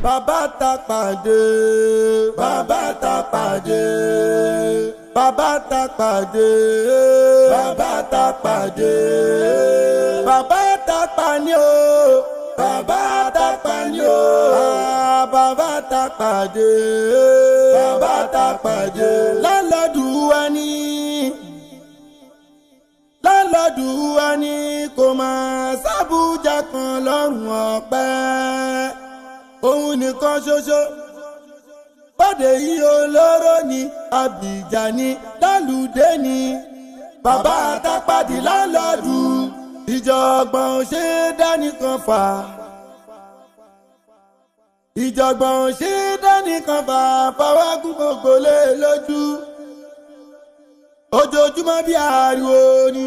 Bàbá ta pàdé, bàbá ta pàdé, bàbá ta pàdé, bàbá ta pàdé, bàbá ta pàní o, bàbá ta pàní o, bàbá ta pàdé, bàbá ta pàdé. Lálọ́dún wa ní, lálọ́dún wa ní kò máa sábùjá kan lọ́rùn ọ̀pẹ. Òun nìkan ṣoṣo bọ́dé yìí olóró ni Abidjan ni lálùdé ni bàbá àtàpàdé lálọ́dù ìjọ̀gbọ̀n ṣe dánìkan fà ìjọ̀gbọ̀n ṣe dánìkan fà fọwọ́gùn gbogbo lé lójú ojoojúmọ́ bí ariwo ni.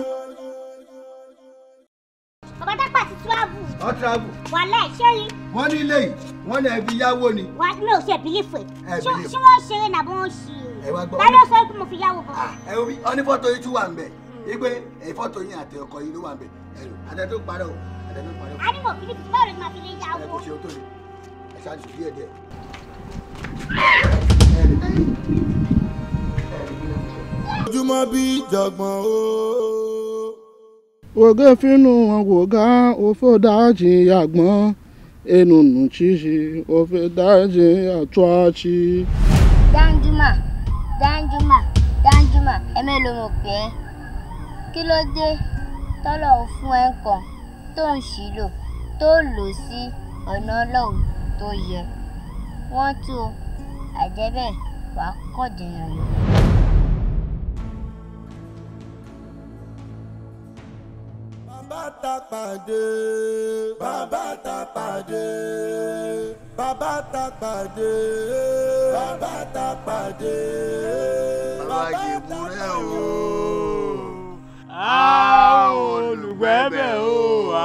Bàbá Tápà ti travel. Ó travel. Wàhálà ìṣẹ́yìn. Wọ́n ní ilé yìí, wọ́n ní ẹbí yáwó ni. Wà mi ò ṣe bìlífù ẹ̀. Ṣé wọ́n ṣeré nàbó wọ́n ṣe é? Ta ló sọ pé mo fi yáwó bọ̀? Ẹ omi, ọ ní fọ́tò yìí tún wà ń bẹ̀. Ipe fọ́tò yín àti ọkọ yín ló wà ń bẹ̀. Ẹ̀rù, àtẹ tó parọ́ o, àtẹ tó parọ́. A ní mo bìlífù tí báwo ló máa fi lè yáwó? Ẹ kò ṣe o tó le. Ẹ ṣáàjú díẹ̀ díẹ̀. Ojúmọ́ bí jọ̀gbọ̀n o. Oge finu wògá òfò dájì àgbọ̀n enùnù ṣíṣe òfò dájì àtúwàṣì. Danjuma, Danjuma, Danjuma, ẹ mélòó mo pè é? Kí ló dé tọ́lọ̀ fún ẹ kan tó ń ṣìlò tó lò sí ọ̀nà Ọlọ́run tó yẹ? Wọ́n tó àjẹ́bẹ̀ wàá kọ̀ dènà lọ. Bàbá ta pàdé, bàbá ta pàdé, bàbá ta pàdé, bàbá ta pàdé. Bàbá Jèbúrẹ́ o. Àwọn olùgbẹ́bẹ̀ o,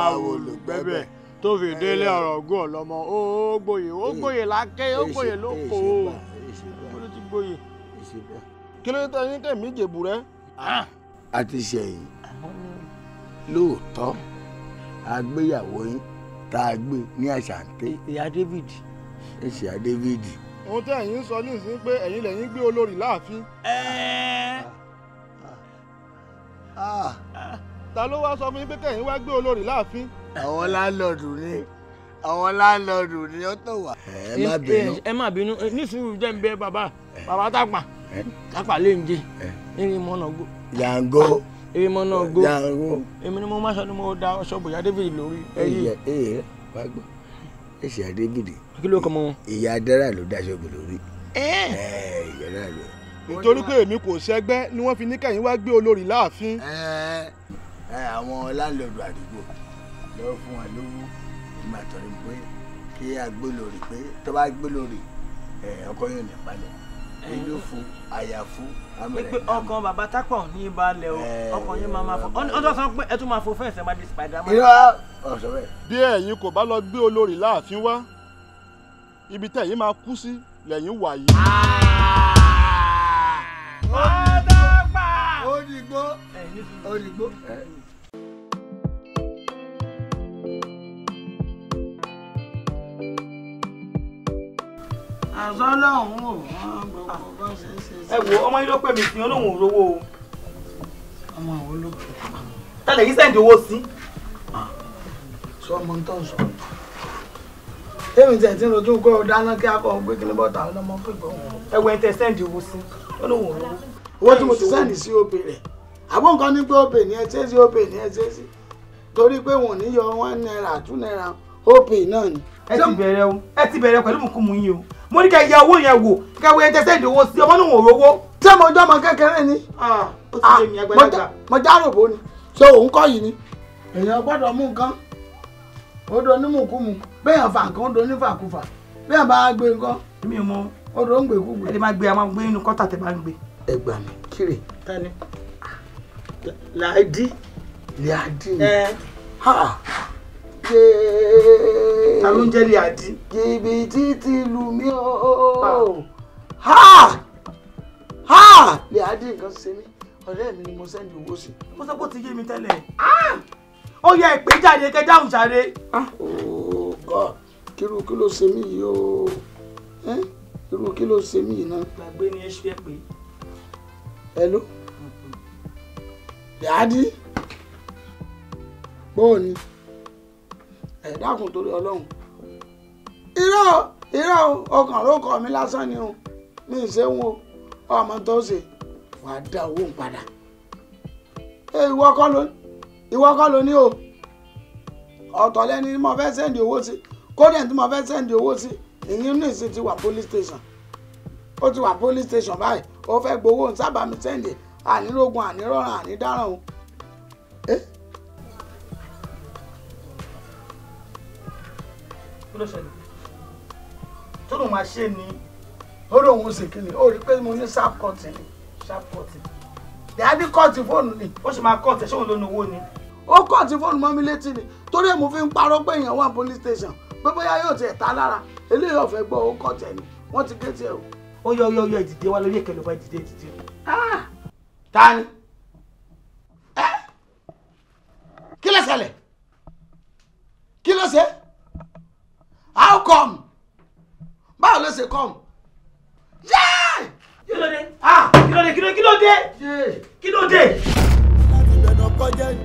àwọn olùgbẹ́bẹ̀ tó fi délé ọ̀rọ̀ ogún ọ̀lọ́mọ ó gboyè lákè ó gboyè lóko ó ló ti gboyè. Kí ló dé tẹ́ yín kẹ́mi Jèbúrẹ́? A ti ṣẹ̀yìn lóòótọ́ àgbéyàwó yín tá a gbé ní àṣàǹtẹ̀. Ìyá David. Ìyá David. Ohun tí ẹ̀yin ń sọ nísìnyí pé ẹ̀yin lẹ̀yin gbé olórí láàfin. Ta ló wá sọ fún yín pé kẹ̀yin wá gbé olórí láàfin? Àwọn láńlọ́ọ̀dù ni, àwọn láńlọ́ọ̀dù ni ó tó wà. Ẹ má bínú. Ẹ má bínú nísìnyí jẹ́ ń bẹ bàbá bàbá Tápà Tápà lè ń jẹ irin mọ́nà gbó. Yàngó. Èmi mọ náà gbó èmi ni mo máa sọ ni mo da ọṣọ bòyá David lórí. Ẹyẹ ẹyẹ wá gbọ́ ẹsẹ̀ David. Kí ló kọ́ mọ́ wọn. Ìyá Dára ló daṣọ bò lórí. Ìyá Dára ló. Nítorí pé èmi kò ṣẹgbẹ́ ni wọ́n fi ní kẹ́yìn wá gbé olórí láàfin. Àwọn láńlọ́ọ̀dù àdúgbò lọ fún wa lówó ìgbà tó ní pé kí a gbé lórí pé tó bá gbé lórí ọkọ yóò ní palẹ̀. Inú fún àyà fún amẹrẹ. Pé ọkàn bàbá Tápà ní balẹ̀ o, ọkàn yín máa fọ ọ tó sọ pé ẹ tún máa fo fẹ́ǹsì ẹ máa di Spiderman. Irọ́ ọ̀sọ̀ bẹ́ẹ̀. Bí ẹ̀yin kò bá lọ gbé olórí láàfin wá, ibi tẹ̀yin máa kú sí lẹ́yìn wà yìí. Ó dàgbà. Ó dìgbò ó dìgbò. Àzọ́lọ́hún ò wọ́n gbogbo bá ṣe é ṣe. Ẹ wo ọmọ yín ló pè mí sí olóhùn òrówó o. Ọmọ àwọn olóògbé. Tẹ́lẹ̀ yìí sẹ́ǹdì owó sí. Sọ ọmọ ń tàn sọ. Èmi tẹ̀ tí ń rojú kó o dáná kí a kọ́ gbé kíní bọ́ta ọlọ́mọ pé gbọ́ wọn. Ẹ wo ẹni tẹ sẹ́ǹdì owó sí olóhùn òrówó. Owó tí mo ti sẹ́ǹdì sí òpè rẹ̀. Àbọ̀ nǹkan ní pé òpè ní ẹ ṣe sí òpè ní ẹ ṣe sí. Torí pé wọn ò ní yọ ₦1 ₦2 òpè náà ni. Ẹ ti bẹ̀rẹ̀ o, ẹ ti bẹ̀rẹ̀ pẹ̀lú mùkúmu yín o. Mo ní kẹ́ yẹ owó yẹn wò kẹ́ wo ẹni tẹ́ owó sí ọmọ náà ò rówó. Ṣé mo jọ́ ọmọ kékeré ni? Ó ti lé mi àgbàlagbà. Mo járòbó ni. Ṣé òun kọ́ yìí ni? Èèyàn gbọ́dọ̀ mú nǹkan. Ó do onímùkúmu. Béèyàn fà nǹkan ó do onífàkúfà. Béèyàn bá gbé nǹkan. Èmi ò mọ. Ó do ń gbèkúgbè. Ẹ lè máa gbé a máa gbé inú kọ́tà tẹ bá ń gbé. Ẹ gbà mí kiri. Tani. Làádí. Làádí ni. Ta ló ń jẹ́ Làádí? Jìbìtì ti lù mí o. Ha! Ha! Làádí nǹkan ṣe mí. Ọ̀rẹ́ mi ni mo sẹ́ndì owó sí. Mo sọ pé ó ti yé mi tẹ́lẹ̀. Ó yẹ ìpè jáde kẹ́ dáhùn jáde. Oh God. Irú kí ló ṣe mí yìí o? Irú kí ló ṣe mí yìí náà. Gbàgbé ni ẹ ṣe pé. Hello? Dàdí? Bóò ni? Ẹ dákun torí Ọlọ́run. Irọ́ irọ́ ọkàn ló kọ mi lásán ni o. Mi ì ṣe ń wo ọmọ tó ṣe wàá dá owó ń padà. Ìwọ kọ́ ló ní o. Ọ̀tọ̀ lẹ́ni mo fẹ́ sẹ́ndì owó sí. Kódẹ̀ tí mo fẹ́ sẹ́ndì owó sí ìyẹn ní ìsìn ti wà police station. Ó ti wà police station báyìí. Ó fẹ́ gbowó ń sábà mi sẹ́ndì ànírógun ànírọ̀ràn ànídáràn o. Kí ló ṣẹlẹ̀? Tó lóun máa ṣe ni. Ó lóun ṣe kí ni? Ó rí pé mo ní sharp cut ni. Sharp cut. Dàbí kọ́ọ̀tì fóònù ni. Ó sì máa kọ́ọ̀tì ṣé òun ló ní owó ni. Ó kọ́ọ̀tì fóònù mọ́ mi létí ni torí ẹ̀ mo fi ń parọ́ pé èèyàn wà police station pé bóyá yóò tiẹ̀ ta lára eléyìí ọ̀fẹ́ gbọ́ ó kọ́ọ̀tì ẹ̀ ni wọ́n ti gé tiẹ̀ o. Ó yọ yọ yọ ìdìde wa lórí èkè ló bá ìdìde ìdìde. Ta ni? Ẹ kí ló ṣẹlẹ̀? Kí ló ṣe? How come? Báwo ló ṣe come? Yéé! Kí ló dé? Kí ló dé? Kí ló kí ló dé? Kí ló dé? Láti bẹ̀rẹ̀ kọjá ni,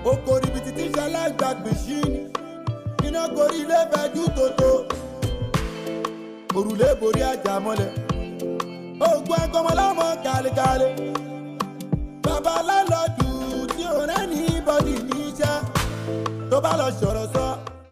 oko ribiti tí ṣalágbàgbé sí ni, iná gorí ilé fẹjú tòótọ́, òrùlé borí àjà mọ́lẹ̀, ògùn ẹ̀kọ́mọlámọ kàlẹ́kàlẹ́, bàbá lálọ́dù tí ò rẹ́ ní bọ́dì níṣẹ́, tó bá lọ sọ̀rọ̀ sọ,